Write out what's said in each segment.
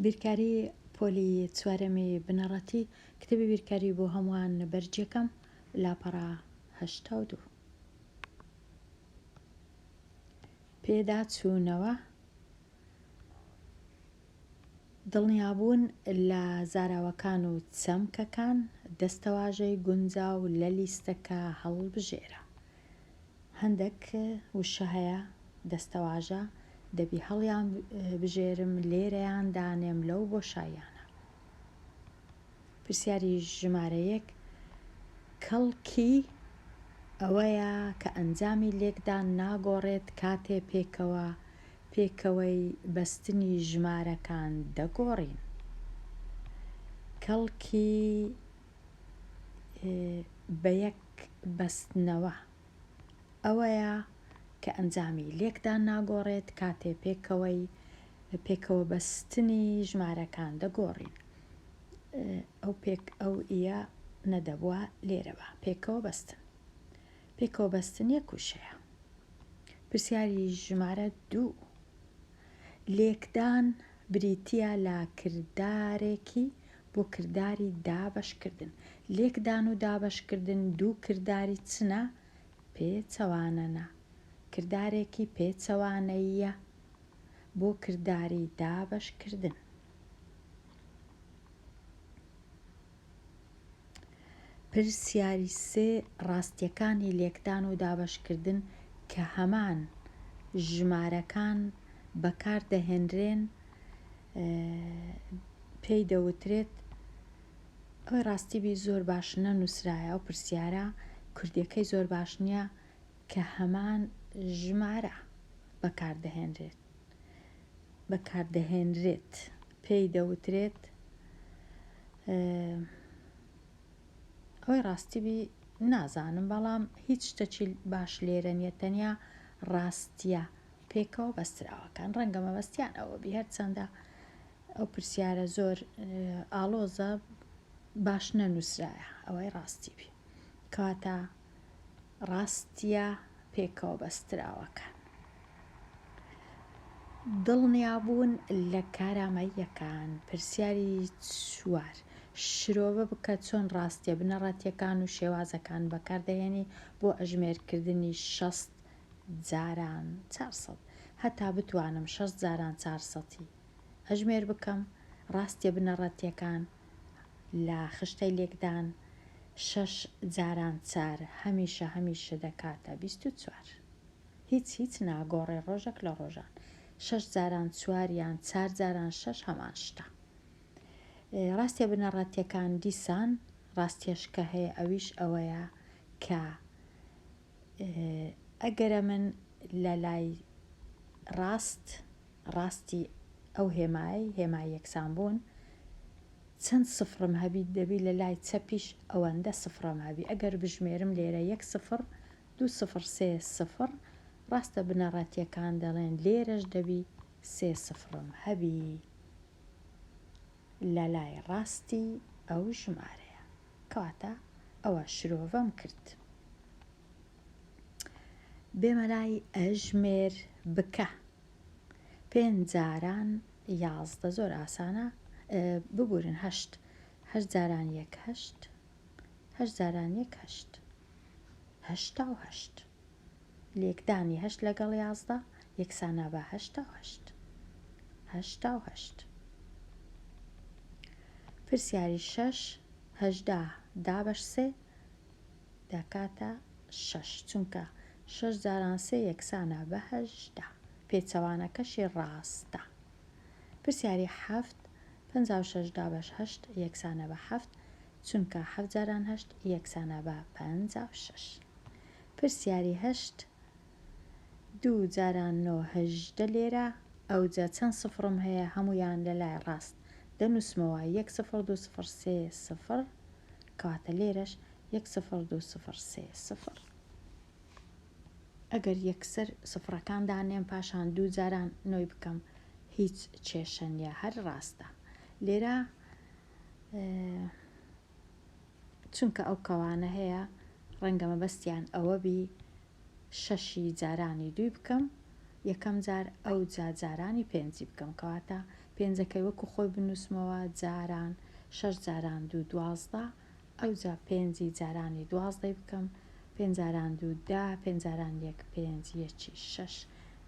بیرکاری پۆلی چوارەمی بنەڕەتی کتێبی بیرکاری بۆ هەمووان بەرجیەکەم لاپەڕە 82. پێداچوونەوە دڵنیابوون لە زاراوەکان و چەمکەکان، دەستەواژەی گونجاو لە لیستەکە هەڵبژێرە. هەندەک وشە هەیە، دەستەواژە، دەبی هەڵیان بژێرم لێرەیان دانێم لەو بۆشاییانە. پرسیاری ژمارە یەک، کەڵکی ئەوەیە کە ئەنجامی لێکدان ناگۆڕێت کاتێ پێکەوە پێکەوەی بەستنی ژمارەکان دەگۆڕین. کەڵکی بەیەک بەستنەوە ئەوەیە کە ئەنجامی لێکدان ناگۆڕێت کاتێ پێکەوەی پێکەوە بەستنی ژمارەکان دەگۆڕین. ئەو پێک ئەو ئیە نەدەبووە لێرە بە پێکەوە بەستن. پێکەوە بەستن یەک وشەیە. پرسیاری ژمارە دوو، لێکدان بریتییە لە کردارێکی بۆ کرداری دابەشکردن. لێکدان و دابەشکردن دوو کرداری چنە؟ پێچەوانەنە. کردارێکی پێچەوانەییە بۆ کرداری دابەشکردن. پرسیاری سێ، ڕاستییەکانی لێکدان و دابەشکردن کە هەمان ژمارەکان بەکار دەهێنرێن پێی دەوترێت، ئەوەی ڕاستی بی زۆر باش نەنووسرایە ئەو پرسیارە کوردیەکەی زۆر باش نییە کە هەمان ژمارە بەکار دەهێنرێت بەکاردەهێنرێت پێی دەوترێت ئەوەی ڕاستی بی نازانم بەڵام هیچ شتەکی باش لێرە نیە تەنیا ڕاستیە پێکەوە بەستراوەکان ڕەنگە مەبەستیان ئەوە بی هەرچەندە ئەو پرسیارە زۆر ئاڵۆزە باش نەنووسرایە ئەوەی ڕاستی بی کەواتە ڕاستیە پێکەوە بەستراوەکان. دڵنیابوون لە کارامەییەکان. پرسیاری چوار، شرۆڤە بکە چۆن ڕاستیە بنەڕەتیەکان و شێوازەکان بەکاردەهێنی بۆ ئەژمێرکردنی 60 جاران 400 هەتا بتوانم 60 جاران چارسەتی ئەژمێر بکەم ڕاستیە بنەڕەتیەکان لە خشتەی لێکدان شەش جاران چار هەمیشە هەمیشە دەکاتە 24. هیچ هیچ ناگۆڕێ ڕۆژەک لە ڕۆژان شەش جاران چوار یان چار جاران شەش هەمان شتە. ڕاستیە بنەڕەتیەکان دیسان ڕاستیەش کە هەیە ئەویش ئەوەیە کە ئەگەرە من لە لای ڕاست ڕاستی ئەو هێمای هێمای یەکسان بوون چەند سفرم هەبی دەبی لە لای چەپیش ئەوەندە سفرم هەبی ئەگەر بژمێرم لێرە یەک سفر دوو سفر سێ سفر ڕاستە بنەڕەتیەکان دەڵێن لێرەش دەبی سێ سفرم هەبی لە لای ڕاستی ئەو ژمارەیە کەواتە ئەوە شرۆڤەم کرد بێمە لای ئەژمێر بکە پێنج جاران 11 زۆر ئاسانە ببورن هەشت هەشت جاران یەک هەشت هەشت جاران یەک هەشت 88. لێکدانی هەشت لەگەڵ 11 یەکسانە بە 88. 88. پرسیاری شەش، 18 دابەش سێ دەکاتە شەش، چونکە شەش جاران سێ یەکسانە بە 18. پێچەوانەکەشی ڕاستە. پرسیاری حەفت، 56 دابەش هەشت یەکسانە بە حەفت، چونکە حەفت جاران هەشت یەکسانە بە 56. پرسیاری هەشت، دوو جاران نۆ 18 لێرە، ئەوجە چەند سفرم هەیە هەموویان لە لای ڕاست دەنووسمەوە، یەک سفر دوو سفر سێ سفر، کەواتە لێرەش یەک سفر دوو سفر سێ سفر. ئەگەر یەکسەر سفرەکان دانێم پاشان دوو جاران نۆی بکەم هیچ کێشە نییە هەر ڕاستە. لێرە چونکە ئەو کەوانە هەیە ڕەنگە مەبەستیان ئەوە بی شەشی جارانی دووی بکەم یەکەم جار ئەوجا جارانی پێنجی بکەم کەواتە. پێنجەکەی وەکو خۆی بنووسمەوە جاران شەش جاران دوو 12 ئەوجا پێنجی جارانی دوازدەی بکەم پێنج جاران دوو دە پێنج جاران یەک پێنج یەکی شەش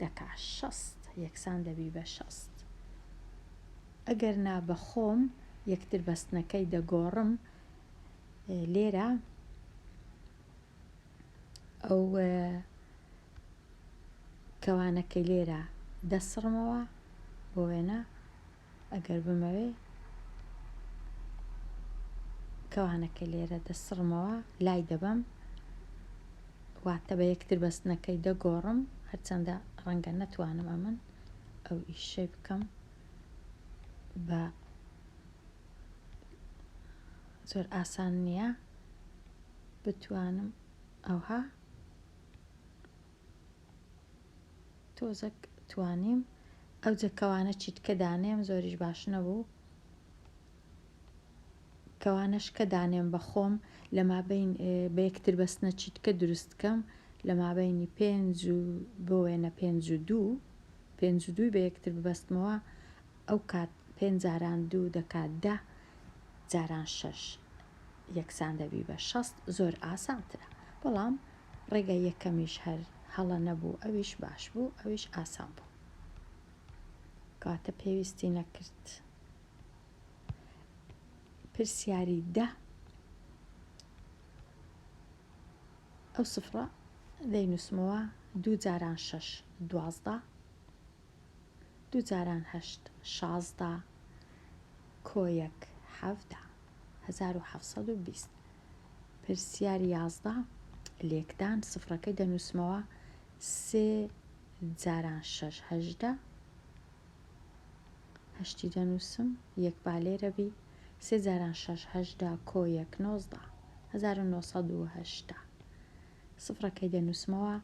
دەکا 60 یەکسان دەبی بە 60 ئەگەر نا بە خۆم یەکتر بەستنەکەی دەگۆڕم لێرە ئەو کەوانەکەی لێرە دەسڕمەوە بۆ وێنە ئەگەر بمەوێ کەوانەکەی لێرە دەسڕمەوە لای دەبەم واتە بە یەکتر بەستنەکەی دەگۆڕم هەرچەندە ڕەنگە نەتوانم ئەمن ئەو ئیشەی بکەم بە زۆر ئاسان نییە بتوانم ئەوها تۆزەک توانیم ئەوجە کەوانە چیتکە دانێم زۆریش باش نەبوو کەوانەش کە دانێم بە خۆم لە مابین بە یەکتر بەستنە چیتکە دروست کەم لە مابینی پێنج و بۆ وێنە پێنج و دوو پێنج و دووی بە یەکتر ببەستمەوە ئەو کات پێنج جاران دوو دەکات دە جاران شەش یەکسان دەبی بە 60 زۆر ئاسانترە بەڵام ڕێگای یەکەمیش هەر هەڵە نەبوو ئەویش باش بوو ئەویش ئاسان بوو کەواتە پێویستی نەکرد پرسیاری دە ئەو سفرە دەینووسمەوە دوو جاران شەش 12 دوو جاران هەشت 16 کۆ یەک حەڤدە 1720 پرسیاری 11 لێکدان سفرەکەی دەنووسمەوە سێ جاران شەش 18 هەشتی دەنووسم یەک با لێرە بی سێ جاران شەش 18 کۆ یەک 19 1980 سفرەکەی دەنووسمەوە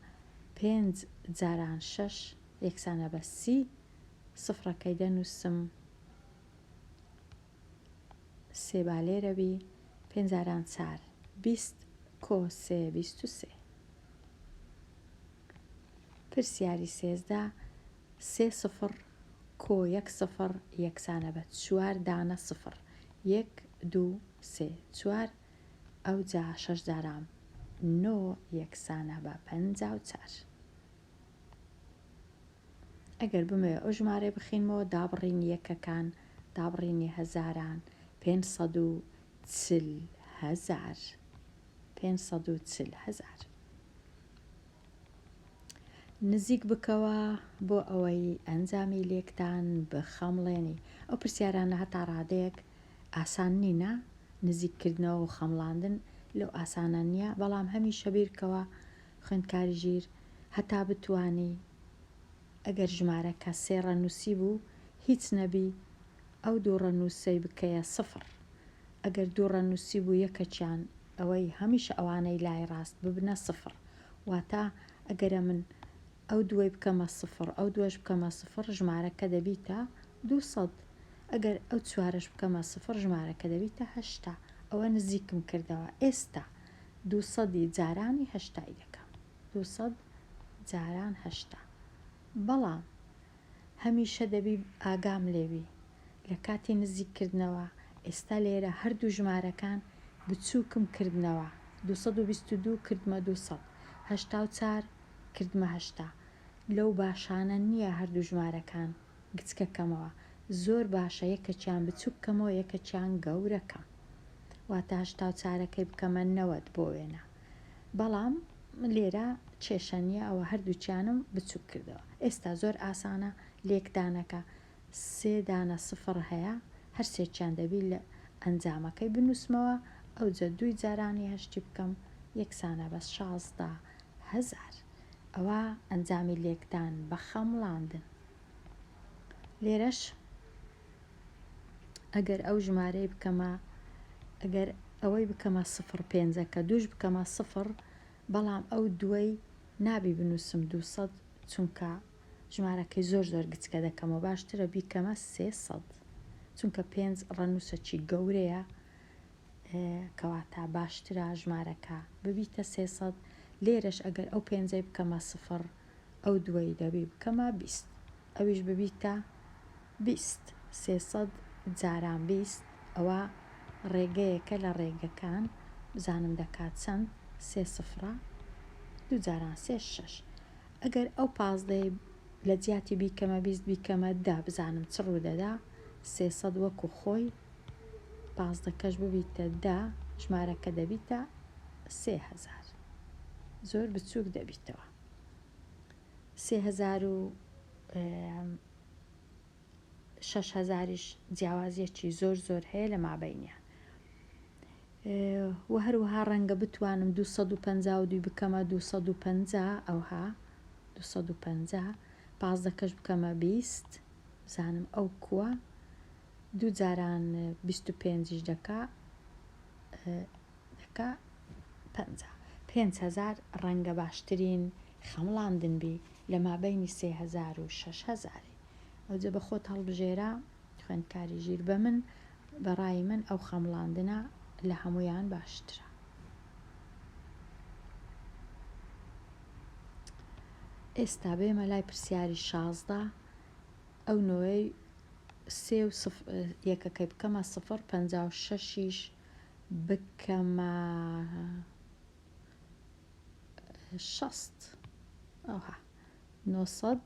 پێنج جاران شەش یەکسانە بە سی سفرەکەی دەنووسم سێ با لێرە بی پێنج جاران چار 20 کۆ سێ 23 پرسیاری 13 سێ سفر کۆ یەک سفر یەکسانە بە چوار دانە سفر یەک دوو سێ چوار ئەوجا شەش جاران نۆ یەکسانە بە 54 ئەگەر بمەوێ ئەو ژمارەی بخینمەوە دابڕینی یەکەکان دابڕینی هەزاران 540 هەزار 540 هەزار نزیک بکەوە بۆ ئەوەی ئەنجامی لێکدان بخەمڵێنی. ئەو پرسیارانە هەتا ڕادەیەک ئاسان نینە، نزیککردنەوە و خەمڵاندن لەو ئاسانە نییە، بەڵام هەمیشە بیرکەوە خوێندکاری ژیر هەتا بتوانی ئەگەر ژمارەکە سێ ڕەنووسی بوو هیچ نەبی ئەو دوو ڕەنووسەی بکەیە سفر ئەگەر دوو ڕەنووسی بوو یەکەکیان ئەوەی هەمیشە ئەوانەی لای ڕاست ببنە سفر واتە ئەگەرە من ئەو دووەی بکەمە سفر ئەو دووەش بکەمە سفر ژمارەکە دەبیتە 200 ئەگەر ئەو چوارەش بکەمە سفر ژمارەکە دەبیتە هەشتا ئەوە نزیکم کردەوە ئێستا دوو سەدی جارانی هەشتای دەکەم دوو سەد جاران هەشتا بەڵام هەمیشە دەبی ئاگام لێبی لە کاتی نزیک کردنەوە ئێستا لێرە هەردوو ژمارەکان بچووکم کردنەوە 222 کردمە 284 کردمە هەشتا لەو باشانە نییە هەردوو ژمارەکان گچکە کەمەوە زۆر باشە یەکەکیان بچووک کەمەوە یەکەکیان گەورە کەم واتە هەشتا و چارەکەی بکەمە 90 بۆ وێنە بەڵام لێرە کێشە نییە ئەوە هەردووکیانم بچووک کردەوە ئێستا زۆر ئاسانە لێکدانەکە سێ دانە سفر هەیە هەر سێکیان دەبی لە ئەنجامەکەی بنووسمەوە ئەوجە دووی جارانی هەشتی بکەم یەکسانە بە 16 هەزار ئەوە ئەنجامی لێکدان بە خەمڵاندن لێرەش ئەگەر ئەو ژمارەی بکەمە ئەگەر ئەوەی بکەمە سفر پێنجەکە دووش بکەمە سفر بەڵام ئەو دووەی نابی بنووسم 200 چونکە ژمارەکەی زۆر زۆر گچکە دەکەمەوە باشترە بیکەمە 300 چونکە پێنج ڕەنووسەکی گەورەیە کەواتە باشترە ژمارەکە ببیتە 300 لێرەش ئەگەر ئەو پێنجەی بکەمە سفر ئەو دووەی دەبی بکەمە 20 ئەویش ببیتە 20. 300 جاران 20 ئەوە ڕێگەیەکە لە ڕێگەکان بزانم دەکات چەند سێ سفرە دوو جاران سێ شەش ئەگەر ئەو پازدەی لە جیاتی بیکەمە 20 بیکەمە دە بزانم چ ڕوودەدا 300 وەکو خۆی پازدەکەش ببیتە دە ژمارەکە دەبیتە 3000 زۆر بچووک دەبیتەوە 3000 و شەش هەزاریش جیاوازیەکی زۆر زۆر هەیە لە مابەینیان و هەروەها ڕەنگە بتوانم 252 بکەمە 250 ئەوها 250 پازدەکەش بکەمە 20 بزانم ئەو کووە دوو جاران 25یش دەکا دەکا پەنجا 5000 ڕەنگە باشترین خەمڵاندن بی لە مابەینی 3000 و 6000 ئەوجە بە خۆت هەڵبژێرە خوێندکاری ژیر بە من بە ڕای من ئەو خەمڵاندنە لە هەموویان باشترە. ئێستا بێمە لای پرسیاری 16 ئەو نۆیەی سێ و یەکەکەی بکەمە سفر پەنجا و شەشیش بکەمە شەست ئەوها 960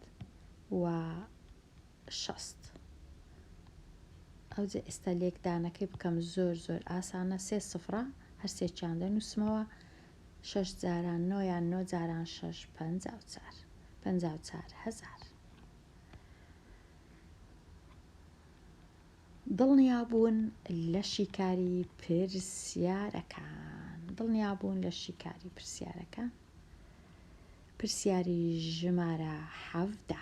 ئەوجە ئێستا لێکدانەکەی بکەم زۆر زۆر ئاسانە سێ سفرە هەر سێکیان دەنووسمەوە شەش جاران نۆ یان نۆ جاران شەش 54 54 هەزار. دڵنیابوون لە شیکاری پرسیارەکان دڵنیابوون لە شیکاری پرسیارەکان پرسیاری ژمارە 17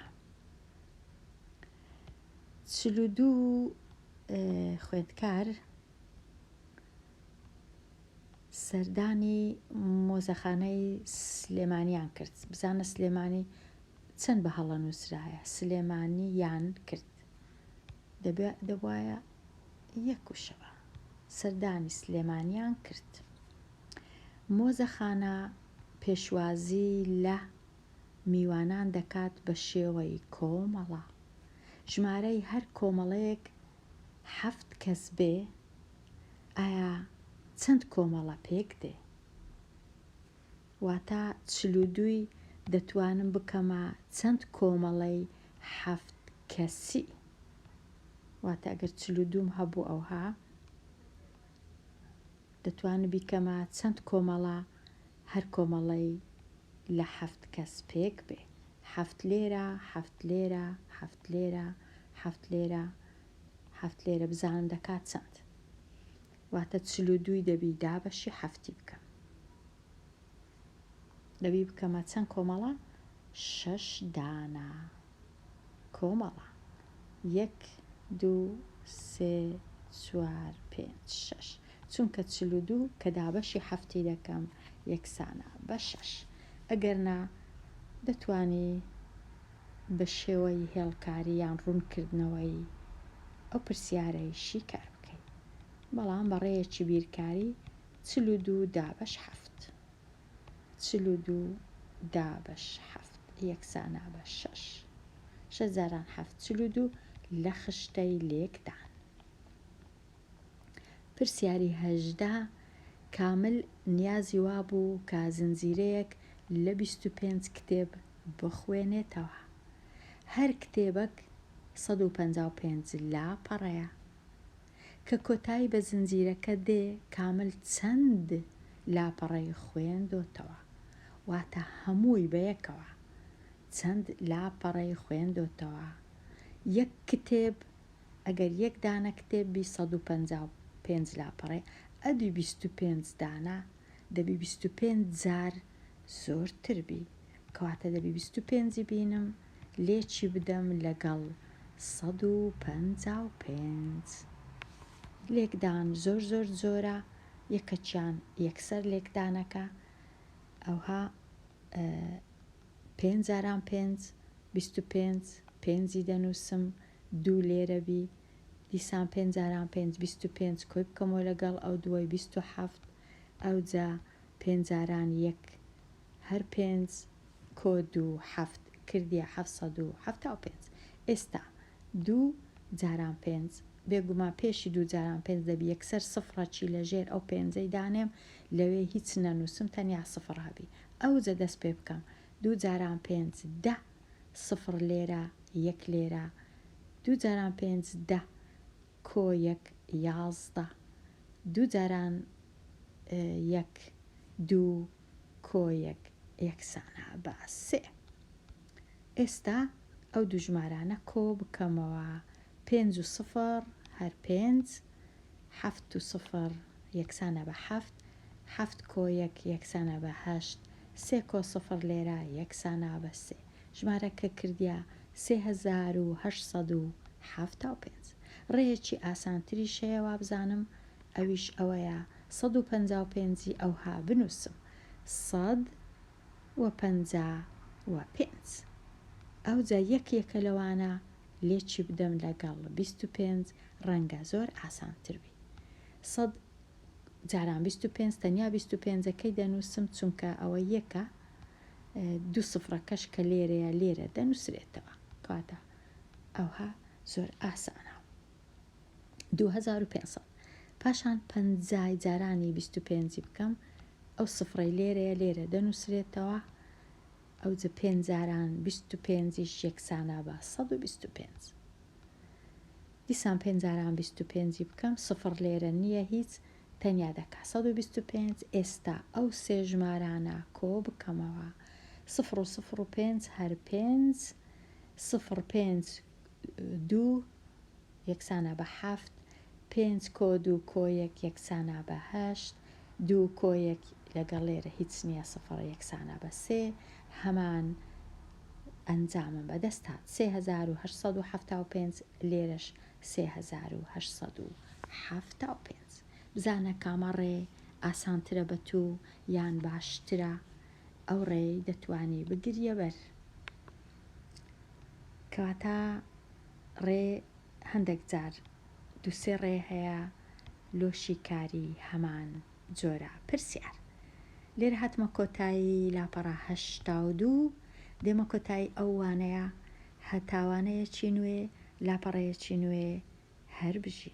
42 خوێندکار سەردانی مۆزەخانەی سلێمانیان کرد بزانە سلێمانی چەند بە هەڵە نووسرایە سلێمانیان کرد دەبێ دەبوایە یەک وشە بە سەردانی سلێمانیان کرد مۆزەخانە پێشوازی لە میوانان دەکات بە شێوەی کۆمەڵە ژمارەی هەر کۆمەڵەیەک حەفت کەس بێ ئایا چەند کۆمەڵە پێک دێ؟ واتە 42ی دەتوانم بکەمە چەند کۆمەڵەی حەفت کەسی؟ واتە ئەگەر 42م هەبوو ئەوها دەتوانم بیکەمە چەند کۆمەڵە هەر کۆمەڵەی لە حەفت کەس پێک بێ حەفت لێرە حەفت لێرە حەفت لێرە حەفت لێرە حەفت لێرە بزانم دەکات چەند واتە 42ی دەبی دابەشی حەفتی بکەم دەبی بکەمە چەند کۆمەڵە شەش دانە کۆمەڵە یەک دوو سێ چوار پێنج شەش چونکە 42 کە دابەشی حەفتی دەکەم یەکسانە بە شەش ئەگەر نا دەتوانی بە شێوەی هێڵکاری یان ڕوونکردنەوەی ئەو پرسیارەی شیکار بکەی بەڵام بە ڕێیەکی بیرکاری 42 دابەش حەفت 42 دابەش حەفت یەکسانە بە شەش شەش جاران حەفت 42 لە خشتەی لێکدان. پرسیاری 18 کامل نیازی وابوو کە زنجیرەیەک لە 25 کتێب بخوێنێتەوە. هەر کتێبەک 155 لاپەڕەیە. کە کۆتایی بە زنجیرەکە دێ کامل چەند لاپەڕەی خوێندۆتەوە؟ واتە هەمووی بەیەکەوە چەند لاپەڕەی خوێندۆتەوە؟ یەک کتێب ئەگەر یەک دانە کتێب بی 155 لاپەڕەیە ئەدی 25 دانە دەبی 25 جار زۆرتر بی کەواتە دەبی 25 بینم لێکی بدەم لەگەڵ 155 لێکدان زۆر زۆر زۆرە یەکەکیان یەکسەر لێکدانەکە ئەوها پێنج جاران پێنج 25 پێنجی دەنووسم دوو لێرە بی دیسان پێنج جاران پێنج 25 کۆی بکەمەوە لەگەڵ ئەو دووەی 27 ئەوجا پێنج جاران یەک هەر پێنج کۆ دوو حەفت کردیە 775 ئێستا دوو. جاران پێنج. بێگومان پێشی دوو جاران پێنج دەبی یەکسەر سفڕەکی لە ژێر ئەو پێنجەی دانێم لەوێ هیچ نەنووسم تەنیا سفڕ هەبی. ئەوجە دەست پێ بکەم. دوو جاران پێنج دە. سفڕ لێرە یەک لێرە. دوو جاران پێنج دە. کۆ یەک 11. دوو جاران یەک دوو کۆ یەک یەکسانە بە سێ. ئێستا ئەو دوو ژمارانە کۆ بکەمەوە پێنج و سفر هەر پێنج، حەفت و سفر یەکسانە بە حەفت، حەفت کۆ یەک یەکسانە بە هەشت، سێ کۆ سفر لێرە یەکسانە بە سێ. ژمارەکە کردیە 3875. ڕێیەکی ئاسانتریش هەیە وابزانم ئەویش ئەوەیە 155 ی ئەوها بنووسم 155 ئەوجا یەک یەکە لەوانە لێکی بدەم لەگەڵ 25 ڕەنگە زۆر ئاسانتر بی سەد جاران 25 تەنیا 25ەکەی دەنووسم چونکە ئەوە یەکە دوو سفرەکەش کە لێرەیە لێرە دەنووسرێتەوە کەواتە ئەوها زۆر ئاسانە. 2500 پاشان پەنجای جارانی 25 ی بکەم ئەو سفرەی لێرەیە لێرە دەنووسرێتەوە ئەوجە پێنج جاران 25 یش یەکسانە بە 125 دیسان پێنج جاران 25 ی بکەم سفر لێرە نییە هیچ تەنیا دەکا 125 ئێستا ئەو سێ ژمارانە کۆ بکەمەوە سفر و سفر و پێنج هەر پێنج سفر پێنج دوو یەکسانە بە حەفت، پێنج کۆ دوو کۆ یەک یەکسانە بە هەشت، دوو کۆ یەک لەگەڵ لێرە هیچ نییە سفر یەکسانە بە سێ، هەمان ئەنجامم بەدەست هات 3875 لێرەش 3875. بزانە کامە ڕێ ئاسانترە بە تو یان باشترە ئەو ڕێی دەتوانی بگریە بەر. کەواتە ڕێ هەندێک جار دوو سێ ڕێ هەیە لۆ شیکاری هەمان جۆرە پرسیار. لێرە هاتمە کۆتایی لاپەڕە 82 دێمە کۆتایی ئەو وانەیە هەتا وانەیەکی نوێ لاپەڕەیەکی نوێ هەر بژی.